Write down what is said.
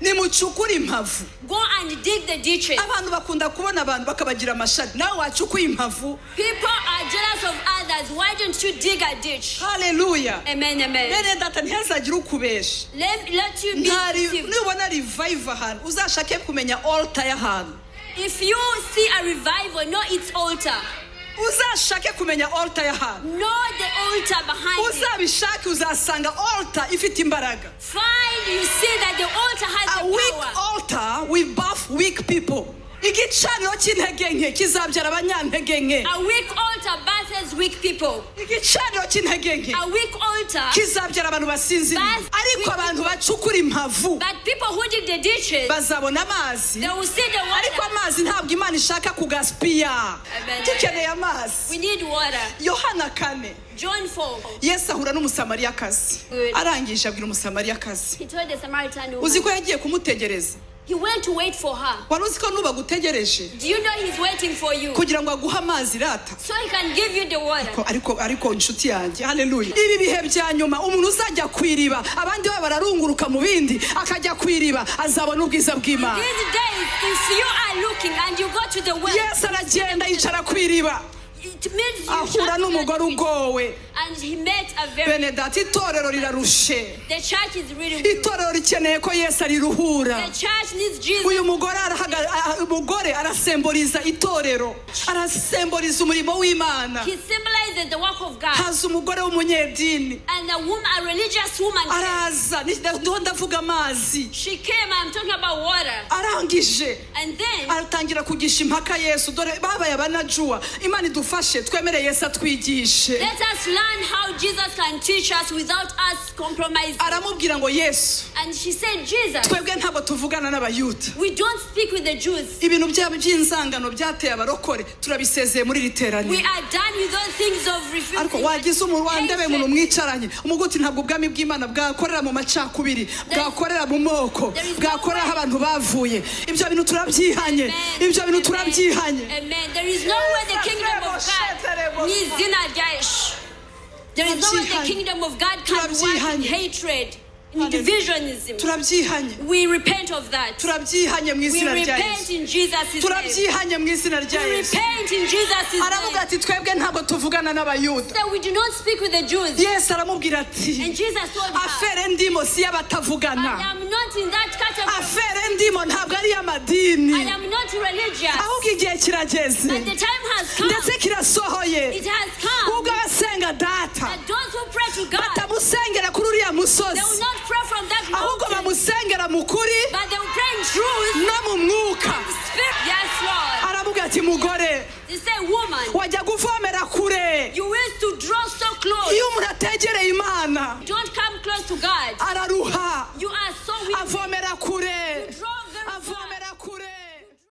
Nimucukure impavu. Go and dig the ditches. Abantu bakunda kubona abantu bakabagira amashari, nawe wacukuye impavu. People are jealous of others. Why don't you dig a ditch? Haleluya. Amen, amen. Bene data, ntihazagire ukubesha. Let you be deceived. Nubona revival ahantu, uzashake kumenya altar y'ahantu. If you see a revival, know its altar. Uzashake kumenya altar y'ahantu. Know the altar behind it. Uzabishake, uzasanga altar ifite imbaraga. Find, you see that the altar has A the weak power. altar will birth weak people. Igicaniro cy'intege nke kizabyara abanyantege nke. A weak altar births weak people. Igicaniro cy'intege nke A weak altar, kizabyara abantu basinziriye. Births Ariko weak abantu bacukura impavu but people who dig the ditches, bazabona amazi. they will see the Ariko water. amazi ntabwo Imana ishaka kugasipiya. Amen. Dukeneye amazi. We need water. Yohana 4. John 4. Yesu ahura n'Umusamariyakazi. Good. Arangije abwira Umusamariyakazi. He told the Samaritan Uzi woman, ko yagiye kumutegereza? he went to wait for her. Wari uzi ko nubagutegereje Do you know he's waiting for you? kugira ngo aguhe amazi rata? So he can give you the water. Ariko inshuti yanjye, haleluya, ibi bihe bya nyuma umuntu uzajya ku iriba, abandi baba bararunguruka mu bindi, akajya ku iriba, azabona ubwiza bw'Imana. These days, if you are looking and you go to the well, Yesu aragenda yicara ku iriba, it means you ahura shall n'umugore not ugowe. And he met a very Bene data, itorero rirarushe. The church is really weak. Itorero rikeneye ko Yesu ariruhura. The church needs Jesus. Uyu mugore umugore arasemboriza itorero, arasemboriza umurimo w'Imana. He symbolizes the work of God. Haza umugore w'umunyedini. And a woman, a religious woman came. Araza, ndiho ndavuga amazi. She came, I'm talking about water. Arangije And then aratangira kugisha impaka Yesu. Dore babaye abanajuwa. Imana idufashe twemere Yesu atwigishe. let us learn how Jesus can teach us without us compromising. Aramubwira ngo Yesu, And she said, Jesus, twebwe ntabwo tuvugana n'Abayuda. we don't speak with the Jews. Ibintu byabo by'inzangano byateye abarokore turabisezeye muri iri teraniro. We are done with those things of Ariko refusing. wagize umuntu wandebe umuntu mwicaranye umuguti, ntabwo ubwami bw'Imana bwakorera mu macakubiri, bwakorera mu moko, bwakorera aho abantu bavuye. Ibyo bintu turabyihanye. Ibyo bintu turabyihanye. Amen. There is no way the kingdom of God needs There is no way the kingdom of God can work in hatred, in divisionism. Turabyihanye. We repent of that. Turabyihanye mu We izina rya repent Yesu. in Jesus' name. Turabyihanye mu izina rya We Yesu. repent in Jesus' Aravuga name. ati twebwe ntabwo tuvugana n'Abayuda. That we do not speak with the Jews. Yesu aramubwira ati And Jesus told her, afere ndimo si y'abatavugana. I am not in that category. Afere ndimo ntabwo ari iy'amadini. I am not religious. Ahubwo igihe kirageze, But the time has come. ndetse kirasohoye, It has come ubwo abasenga data that those who pray to God, batamusengera kuri uriya they will musozi, not pray from that ahubwo mountain, bamusengera mu kuri but they will pray in truth. no mu mwuka. Spirit. Yes, Lord. Aravuga ati mugore, They say, woman, wajya kuvomera